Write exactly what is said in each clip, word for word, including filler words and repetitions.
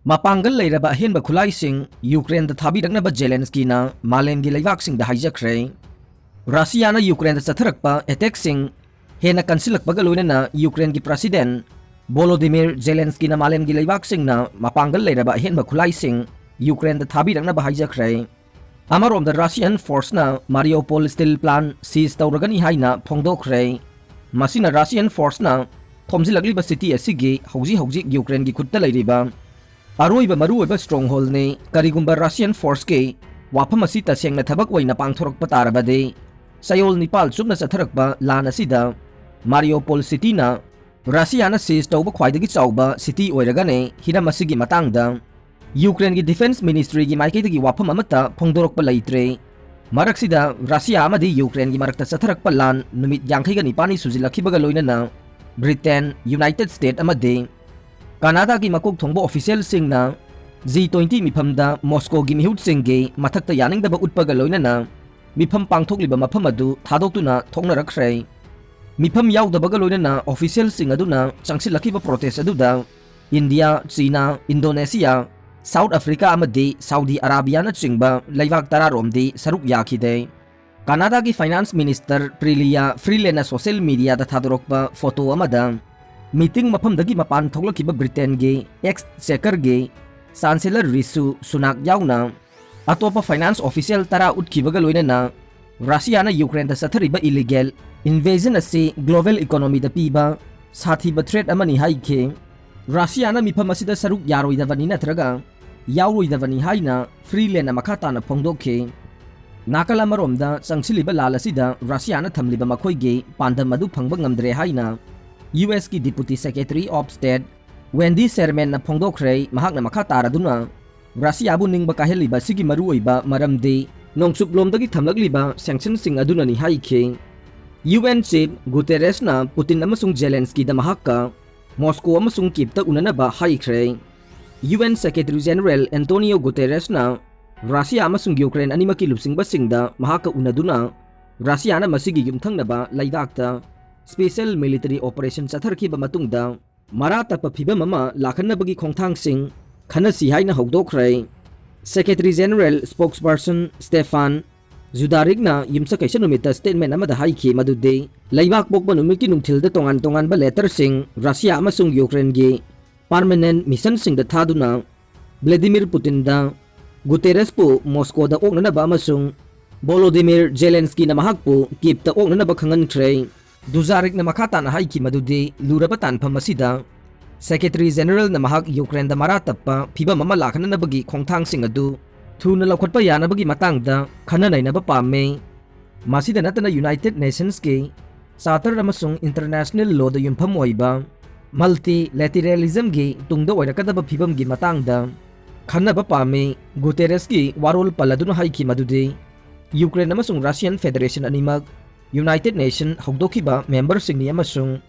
ꯃꯄꯥꯡꯒꯜ ꯂꯩꯔꯕ ꯑꯍꯦꯟꯕ ꯈꯨꯠꯂꯥꯏꯁꯤꯡ ꯌꯨꯀ꯭ꯔꯦꯟꯗ ꯊꯥꯕꯤꯔꯛꯅꯕ ꯖꯦꯂꯦꯟꯁꯀꯤꯅ ꯃꯥꯂꯦꯝꯒꯤ ꯂꯩꯕꯥꯛꯁꯤꯡꯗ ꯍꯥꯏꯖꯈ꯭ꯔꯦ꯫ ꯔꯁꯤꯌꯥꯅ ꯌꯨꯀ꯭ꯔꯦꯟꯗ ꯆꯠꯊꯔꯛꯄ ꯑꯦꯇꯦꯛꯁꯤꯡ ꯍꯦꯟꯅ ꯀꯟꯁꯤꯜꯂꯛꯄꯒ ꯂꯣꯏꯅꯅ ꯌꯨꯀ꯭ꯔꯦꯟꯒꯤ ꯄ꯭ꯔꯁꯤꯗꯦꯟ ꯚꯣꯂꯣꯗꯤꯃꯤꯔ ꯖꯦꯂꯦꯟꯁꯀꯤꯅ ꯃꯥꯂꯦꯝꯒꯤ ꯂꯩꯕꯥꯛꯁꯤꯡꯅ ꯃꯄꯥꯡꯒꯜ ꯂꯩꯔꯕ ꯑꯍꯦꯟꯕ ꯈꯨꯠꯂꯥꯏꯁꯤꯡ ꯌꯨꯀ꯭ꯔꯦꯟꯗ ꯊꯥꯕꯤꯔꯛꯅꯕ ꯍꯥꯏꯖꯈ꯭ꯔꯦ꯫ ꯑꯃꯔꯣꯝꯗ ꯔꯁꯤꯌꯥꯟ ꯐꯣꯔꯁꯅ ꯃꯥꯔꯤꯌꯣꯄꯣꯜ ꯁ꯭ꯇꯤꯜ ꯄ꯭ꯂꯥꯟ ꯁꯤꯖ ꯇꯧꯔꯒꯅꯤ ꯍꯥꯏꯅ ꯐꯣꯡꯗꯣꯛꯈ꯭ꯔꯦ꯫ ꯃꯁꯤꯅ ꯔꯁꯤꯌꯥꯟ ꯐꯣꯔꯁꯅ ꯊꯣꯝꯖꯤꯜꯂꯛꯂꯤꯕ ꯁꯤꯇꯤ ꯑꯁꯤꯒꯤ ꯍꯧꯖꯤꯛ ꯍꯧꯖꯤꯛ ꯌꯨꯀ꯭ꯔꯦꯟꯒꯤ ꯈꯨꯠꯇ ꯂꯩꯔꯤꯕ ꯑꯔꯣꯏꯕ ꯃꯔꯨꯑꯣꯏꯕ ꯁ꯭ꯇ꯭ꯔꯣꯡꯍꯣꯜꯅꯤ꯫ ꯀꯔꯤꯒꯨꯝꯕ ꯔꯁꯤꯌꯥꯟ ꯐꯣꯔꯁꯀꯤ ꯋꯥꯐꯝ ꯑꯁꯤ ꯇꯁꯦꯡꯅ ꯊꯕꯛ ꯑꯣꯏꯅ ꯄꯥꯡꯊꯣꯔꯛꯄ ꯇꯥꯔꯕꯗꯤ, ꯆꯌꯣꯜ ꯅꯤꯄꯥꯜ ꯆꯨꯞꯅ ꯆꯠꯊꯔꯛꯄ ꯂꯥꯟ ꯑꯁꯤꯗ ꯃꯥꯔꯤꯌꯣꯄꯣꯜ ꯁꯤꯇꯤꯅ ꯔꯁꯤꯌꯥꯅ ꯁꯤꯖ ꯇꯧꯕ ꯈ꯭ꯋꯥꯏꯗꯒꯤ ꯆꯥꯎꯕ ꯁꯤꯇꯤ ꯑꯣꯏꯔꯒꯅꯤ꯫ ꯍꯤꯔꯝ ꯑꯁꯤꯒꯤ ꯃꯇꯥꯡꯗ ꯌꯨꯀ꯭ꯔꯦꯟꯒꯤ ꯗꯤꯐꯦꯟꯁ ꯃꯤꯅꯤꯁꯇ꯭ꯔꯤꯒꯤ ꯃꯥꯏꯀꯩꯗꯒꯤ ꯋꯥꯐꯝ ꯑꯃꯠꯇ ꯐꯣꯡꯗꯣꯔꯛꯄ ꯂꯩꯇ꯭ꯔꯤ꯫ ꯃꯔꯛꯁꯤꯗ ꯔꯁꯤꯌꯥ ꯑꯃꯗꯤ ꯌꯨꯀ꯭ꯔꯦꯟꯒꯤ ꯃꯔꯛꯇ ꯆꯠꯊꯔꯛꯄ ꯂꯥꯟ ꯅꯨꯃꯤꯠ ꯌꯥꯡꯈꯩꯒ ꯅꯤꯄꯥꯜꯅꯤ ꯁꯨꯖꯤꯜꯂꯛꯈꯤꯕꯒ ꯂꯣꯏꯅꯅ ꯕ꯭ꯔꯤꯇꯦꯟ, ꯌꯨꯅꯥꯏꯇꯦꯗ ꯁ꯭ꯇꯦꯠ ꯑꯃꯗꯤ ꯀꯅꯥꯗꯥꯒꯤ ꯃꯀꯣꯛ ꯊꯣꯡꯕ ꯑꯣꯐꯤꯁꯤꯌꯦꯜꯁꯤꯡꯅ ꯖꯤ ꯇ꯭ꯋꯦꯟꯇꯤ ꯃꯤꯐꯝꯗ ꯃꯣꯁꯀꯣꯒꯤ ꯃꯤꯍꯨꯠꯁꯤꯡꯒꯤ ꯃꯊꯛꯇ ꯌꯥꯅꯤꯡꯗꯕ ꯎꯠꯄꯒ ꯂꯣꯏꯅꯅ ꯃꯤꯐꯝ ꯄꯥꯡꯊꯣꯛꯂꯤꯕ ꯃꯐꯝ ꯑꯗꯨ ꯊꯥꯗꯣꯛꯇꯨꯅ ꯊꯣꯛꯅꯔꯛꯈ꯭ꯔꯦ꯫ ꯃꯤꯐꯝ ꯌꯥꯎꯗꯕꯒ ꯂꯣꯏꯅꯅ ꯑꯣꯐꯤꯁꯤꯌꯦꯜꯁꯤꯡ ꯑꯗꯨꯅ ꯆꯪꯁꯤꯜꯂꯛꯈꯤꯕ ꯄ꯭ꯔꯣꯇꯦꯁ ꯑꯗꯨꯗ India, China, Indonesia, South Africa ꯑꯃꯗꯤ ꯁꯥꯎꯗꯤ ꯑꯔꯥꯕꯤꯌꯥꯅꯆꯤꯡꯕ ꯂꯩꯕꯥꯛ ꯇꯔꯥꯔꯣꯝꯗꯤ ꯁꯔꯨꯛ ꯌꯥꯈꯤꯗꯦ꯫ ꯀꯅꯥꯗꯥꯒꯤ ꯐꯥꯏꯅꯥꯟꯁ ꯃꯤꯅꯤꯁꯇꯔ ꯄ꯭ꯔꯤꯂꯤꯌꯥ ꯐ꯭ꯔꯤꯂꯦꯟꯅ ꯁꯣꯁꯤꯌꯦꯜ ꯃꯤꯗꯤꯌꯥꯗ ꯊꯥꯗꯣꯔꯛꯄ ꯐꯣꯇꯣ ꯑꯃꯗ ꯃꯤꯇꯤꯡ ꯃꯐꯝꯗꯒꯤ ꯃꯄꯥꯟ ꯊꯣꯛꯂꯛꯈꯤꯕ ꯕ꯭ꯔꯤꯇꯦꯟꯒꯤ ꯑꯦꯛꯁꯆꯦꯀꯔꯒꯤ ꯆꯥꯟꯁꯦꯂꯔ ꯔꯤꯁꯨ ꯁꯨꯅꯥꯛ ꯌꯥꯎꯅ ꯑꯇꯣꯞꯄ ꯐꯥꯏꯅꯥꯟꯁ ꯑꯣꯐꯤꯁꯤꯌꯦꯜ ꯇꯔꯥ ꯎꯠꯈꯤꯕꯒ ꯂꯣꯏꯅꯅ ꯔꯁꯤꯌꯥꯅ ꯌꯨꯀ꯭ꯔꯦꯟꯗ ꯆꯠꯊꯔꯤꯕ ꯏꯂꯤꯒꯦꯜ ꯏꯟꯚꯦꯖꯟ ꯑꯁꯤ ꯒ꯭ꯂꯣꯕꯦꯜ ꯏꯀꯣꯅꯣꯃꯤꯗ ꯄꯤꯕ ꯁꯥꯊꯤꯕ ꯊ꯭ꯔꯦꯠ ꯑꯃꯅꯤ ꯍꯥꯏꯈꯤ꯫ ꯔꯁꯤꯌꯥꯅ ꯃꯤꯐꯝ ꯑꯁꯤꯗ ꯁꯔꯨꯛ ꯌꯥꯔꯣꯏꯗꯕꯅꯤ ꯅꯠꯇ꯭ꯔꯒ ꯌꯥꯎꯔꯣꯏꯗꯕꯅꯤ ꯍꯥꯏꯅ ꯐ꯭ꯔꯤꯂꯦꯟꯅ ꯃꯈꯥ ꯇꯥꯅ ꯐꯣꯡꯗꯣꯛꯈꯤ꯫ ꯅꯥꯀꯜ ꯑꯃꯔꯣꯝꯗ ꯆꯪꯁꯤꯜꯂꯤꯕ ꯂꯥꯜ ꯑꯁꯤꯗ ꯔꯁꯤꯌꯥꯅ ꯊꯝꯂꯤꯕ ꯃꯈꯣꯏꯒꯤ ꯄꯥꯟꯗꯝ ꯑꯗꯨ ꯐꯪꯕ ꯉꯝꯗ꯭ꯔꯦ ꯍꯥꯏꯅ ꯌꯨ ꯑꯦꯁꯀꯤ deputy secretary of state Wendy ꯁꯦꯔꯃꯦꯟꯅ ꯐꯣꯡꯗꯣꯛꯈ꯭ꯔꯦ꯫ ꯃꯍꯥꯛꯅ ꯃꯈꯥ ꯇꯥꯔꯗꯨꯅ ꯔꯁꯤꯌꯥꯕꯨ ꯅꯤꯡꯕ ꯀꯥꯏꯍꯜꯂꯤꯕ ꯑꯁꯤꯒꯤ ꯃꯔꯨꯑꯣꯏꯕ ꯃꯔꯝꯗꯤ ꯅꯣꯡꯆꯨꯞꯂꯣꯝꯗꯒꯤ ꯊꯝꯂꯛꯂꯤꯕ ꯁꯦꯡꯁꯟꯁꯤꯡ ꯑꯗꯨꯅꯅꯤ ꯍꯥꯏꯈꯤ꯫ ꯌꯨ ꯑꯦꯟ ꯆꯤꯐ ꯒꯨꯇꯦꯔꯦꯁꯅ ꯄꯨꯇꯤꯟ ꯑꯃꯁꯨꯡ ꯖꯦꯂꯦꯟꯁꯀꯤꯗ ꯃꯍꯥꯛꯀ ꯃꯣꯁꯀꯣ ꯑꯃꯁꯨꯡ ꯀꯤꯞꯇ ꯎꯅꯅꯕ ꯍꯥꯏꯈ꯭ꯔꯦ꯫ U N secretary general Antonio ꯒꯨꯇꯦꯔꯦꯁꯅ ꯔꯁꯤꯌꯥ ꯑꯃꯁꯨꯡ ꯌꯨꯀ꯭ꯔꯦꯟ ꯑꯅꯤꯃꯛꯀꯤ ꯂꯨꯆꯤꯡꯕꯁꯤꯡꯗ ꯃꯍꯥꯛꯀ ꯎꯅꯗꯨꯅ ꯔꯁꯤꯌꯥꯅ ꯃꯁꯤꯒꯤ ꯌꯨꯝꯊꯪꯅꯕ ꯂꯩꯕꯥꯛꯇ ꯁ꯭ꯄꯦꯁꯦꯜ ꯃꯤꯂꯤꯇꯔꯤ ꯑꯣꯄꯔꯦꯁꯟ ꯆꯠꯊꯔꯛꯈꯤꯕ ꯃꯇꯨꯡꯗ ꯃꯔꯥ ꯇꯞꯄ ꯐꯤꯚꯝ ꯑꯃ ꯂꯥꯛꯍꯟꯅꯕꯒꯤ ꯈꯣꯡꯊꯥꯡꯁꯤꯡ ꯈꯟꯅꯁꯤ ꯍꯥꯏꯅ ꯍꯧꯗꯣꯛꯈ꯭ꯔꯦ꯫ Secretary General spokesperson Stefan Dujarricꯅ ꯌꯨꯝꯁꯀꯩꯁ ꯅꯨꯃꯤꯠꯇ statement ꯑꯃꯗ ꯍꯥꯏꯈꯤ ꯃꯗꯨꯗꯤ ꯂꯩꯕꯥꯛ ꯄꯣꯛꯄ ꯅꯨꯃꯤꯠꯀꯤ ꯅꯨꯡꯊꯤꯜꯗ ꯇꯣꯉꯥꯟ ꯇꯣꯉꯥꯟꯕ letterꯁꯤꯡ ꯔꯁꯤꯌꯥ ꯑꯃꯁꯨꯡ ꯌꯨꯀ꯭ꯔꯦꯟꯒꯤ permanent missionꯁꯤꯡꯗ ꯊꯥꯗꯨꯅ ꯕ꯭ꯂꯦꯗꯤꯃꯤꯔ ꯄꯨꯇꯤꯟꯗ ꯒꯨꯇꯦꯔꯦꯁꯄꯨ ꯃꯣꯁꯀꯣꯗ ꯑꯣꯛꯅꯅꯕ ꯑꯃꯁꯨꯡ ꯚꯣꯂꯣꯗꯤꯃꯤꯔ ꯖꯦꯂꯦꯟꯁꯀꯤꯅ ꯃꯍꯥꯛꯄꯨ ꯀꯤꯞꯇ ꯑꯣꯛꯅꯅꯕ ꯈꯪꯍꯟꯈ꯭ꯔꯦ꯫ ꯗꯨꯖꯥꯔꯤꯛꯅ ꯃꯈꯥ ꯇꯥꯅ ꯍꯥꯏꯈꯤ ꯃꯗꯨꯗꯤ ꯂꯨꯔꯕ ꯇꯥꯟꯐꯝ ꯑꯁꯤꯗ Secretary Generalꯅ ꯃꯍꯥꯛ ꯌꯨꯀ꯭ꯔꯦꯟꯗ ꯃꯔꯥ ꯇꯞꯄ ꯐꯤꯚꯝ ꯑꯃ ꯂꯥꯛꯍꯟꯅꯕꯒꯤ ꯈꯣꯡꯊꯥꯡꯁꯤꯡ ꯑꯗꯨ ꯊꯨꯅ ꯂꯧꯈꯠꯄ ꯌꯥꯅꯕꯒꯤ ꯃꯇꯥꯡꯗ ꯈꯟꯅ ꯅꯩꯅꯕ ꯄꯥꯝꯃꯤ꯫ ꯃꯁꯤꯗ ꯅꯠꯇꯅ United Nationsꯀꯤ Charter ꯑꯃꯁꯨꯡ international lawꯗ ꯌꯨꯝꯐꯝ ꯑꯣꯏꯕ multilateralismꯒꯤ ꯇꯨꯡꯗ ꯑꯣꯏꯔꯛꯀꯗꯕ ꯐꯤꯚꯝꯒꯤ ꯃꯇꯥꯡꯗ ꯈꯟꯅꯕ ꯄꯥꯝꯃꯤ꯫ ꯒꯨꯇꯦꯔꯦꯁꯀꯤ ꯋꯥꯔꯣꯜ ꯄꯜꯂꯗꯨꯅ ꯍꯥꯏꯈꯤ ꯃꯗꯨꯗꯤ ꯌꯨꯀ꯭ꯔꯦꯟ ꯑꯃꯁꯨꯡ Russian Federation ꯑꯅꯤꯃꯛ United Nation ꯍꯧꯗꯣꯛꯈꯤꯕ memberꯁꯤꯡꯅꯤ ꯑꯃꯁꯨꯡ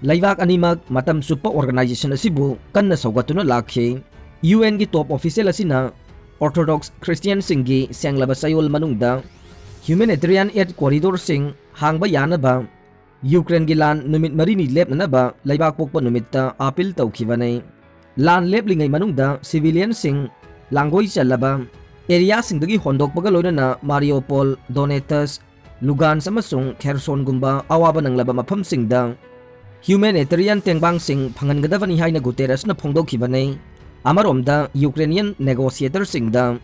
ꯂꯩꯕꯥꯛ ꯑꯅꯤꯃꯛ ꯃꯇꯝ ꯆꯨꯞꯄ organization ꯑꯁꯤꯕꯨ ꯀꯟꯅ ꯁꯧꯒꯠꯇꯨꯅ ꯂꯥꯛꯈꯤ꯫ UNꯒꯤ top official ꯑꯁꯤꯅ Orthodox Christianꯁꯤꯡꯒꯤ ꯁꯦꯡꯂꯕ ꯆꯌꯣꯜ ꯃꯅꯨꯡꯗ humanitarian aid corridorꯁꯤꯡ ꯍꯥꯡꯕ ꯌꯥꯅꯕ ꯌꯨꯀ꯭ꯔꯦꯟꯒꯤ ꯂꯥꯟ ꯅꯨꯃꯤꯠ ꯃꯔꯤꯅꯤ ꯂꯦꯞꯅꯅꯕ ꯂꯩꯕꯥꯛ ꯄꯣꯛꯄ ꯅꯨꯃꯤꯠꯇ appeal ꯇꯧꯈꯤꯕꯅꯤ꯫ ꯂꯥꯟ ꯂꯦꯞꯂꯤꯉꯩ ꯃꯅꯨꯡꯗ civilianꯁꯤꯡ ꯂꯥꯡꯒꯣꯏ ꯆꯜꯂꯕ areaꯁꯤꯡꯗꯒꯤ ꯍꯣꯟꯗꯣꯛꯄꯒ ꯂꯣꯏꯅꯅ Mariupol, Donetsk, Lugansk ꯑꯃꯁꯨꯡ Khersonꯒꯨꯝꯕ ꯑꯋꯥꯕ ꯅꯪꯂꯕ ꯃꯐꯝꯁꯤꯡꯗ humanitarian ꯇꯦꯡꯕꯥꯡꯁꯤꯡ ꯐꯪꯍꯟꯒꯗꯕꯅꯤ ꯍꯥꯏꯅ ꯒꯨꯇꯦꯔꯁꯅ ꯐꯣꯡꯗꯣꯛꯈꯤꯕꯅꯤ꯫ ꯑꯃꯔꯣꯝꯗ Ukrainian negotiatorꯁꯤꯡꯗ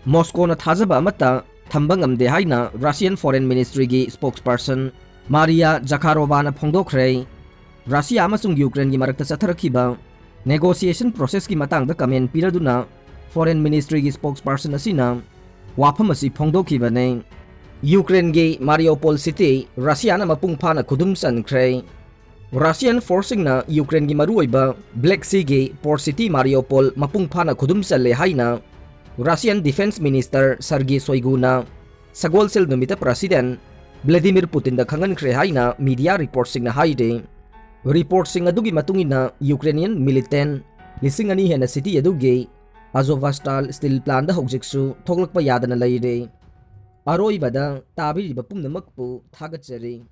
ꯃꯣꯁꯀꯣꯅ ꯊꯥꯖꯕ ꯑꯃꯠꯇ ꯊꯝꯕ ꯉꯝꯗꯦ ꯍꯥꯏꯅ Russian Foreign Ministryꯒꯤ spokesperson Maria Zakharovana ꯐꯣꯡꯗꯣꯛꯈ꯭ꯔꯦ꯫ ꯔꯁꯤꯌꯥ ꯑꯃꯁꯨꯡ ꯌꯨꯀ꯭ꯔꯦꯟꯒꯤ ꯃꯔꯛꯇ ꯆꯠꯊꯔꯛꯈꯤꯕ negotiation processꯀꯤ ꯃꯇꯥꯡꯗ comment ꯄꯤꯔꯗꯨꯅ Foreign Ministryꯒꯤ spokesperson ꯑꯁꯤꯅ ꯋꯥꯐꯝ ꯑꯁꯤ ꯐꯣꯡꯗꯣꯛꯈꯤꯕꯅꯤ꯫ ꯌꯨꯀ꯭ꯔꯦꯟꯒꯤ Mariupol city ꯔꯁꯤꯌꯥꯅ ꯃꯄꯨꯡ ꯐꯥꯅ ꯈꯨꯗꯨꯝ ꯆꯟꯈ꯭ꯔꯦ꯫ Russian forceꯁꯤꯡꯅ ꯌꯨꯀ꯭ꯔꯦꯟꯒꯤ ꯃꯔꯨꯑꯣꯏꯕ Black Seaꯒꯤ port city Mariupol ꯃꯄꯨꯡ ꯐꯥꯅ ꯈꯨꯗꯨꯝ ꯆꯜꯂꯦ ꯍꯥꯏꯅ Russian Defense Minister Sergei Shoiguꯅ ꯁꯒꯣꯜꯁꯦꯜ ꯅꯨꯃꯤꯠꯇ President Vladimir Putinꯗ ꯈꯪꯍꯟꯈ꯭ꯔꯦ ꯍꯥꯏꯅ media reportꯁꯤꯡꯅ ꯍꯥꯏꯔꯤ꯫ Reportꯁꯤꯡ ꯑꯗꯨꯒꯤ ꯃꯇꯨꯡ ꯏꯟꯅ Ukrainian militant ꯂꯤꯁꯤꯡ ꯑꯅꯤ ꯍꯦꯟꯅ city ꯑꯗꯨꯒꯤ Azovstal steel plantꯗ ꯍꯧꯖꯤꯛꯁꯨ ꯊꯣꯛꯂꯛꯄ ꯌꯥꯗꯅ ꯂꯩꯔꯤ꯫ ꯑꯔꯣꯏꯕꯗ ꯇꯥꯕꯤꯔꯤꯕ ꯄꯨꯝꯅꯃꯛꯄꯨ ꯊꯥꯒꯠꯆꯔꯤ꯫